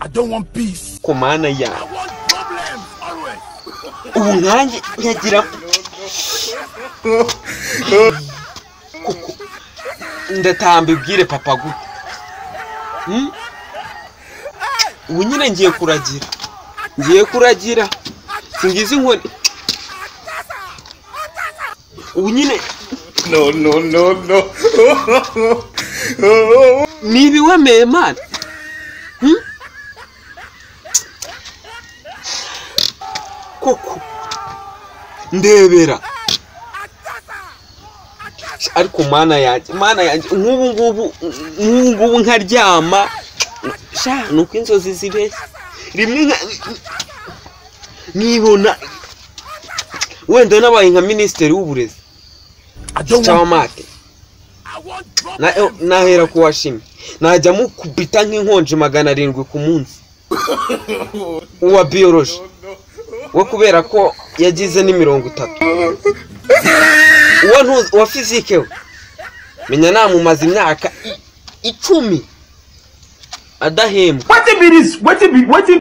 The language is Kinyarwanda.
I don't want peace. Ku mana yawe. I want problems always. Ubu nkanjye nyagira kuko ndatamba ibwire papa gute. Ubu nyine ngiye kuragira. Ngiye kuragira. Singize inkoni. Ubu nyine No, no, no, no. Nibi wemeye mana. Koko ndebera. Ariko mana yanjye, mana yanjye, nk'ubu ngubu nkaryama. Sha nuko inzozi zibeshya. Rimwe nibona wenda nabaye nka ministeri w'uburezi. Cyamate. Nahera kuwashimye. Najya mukubita nk'inkonje 700 ku munsi. Uwa biology. We kubera ko yagize ni 30. Uwa uwa physique we. Menya namumaze imyaka 10 adahembwa. What be this? What be what?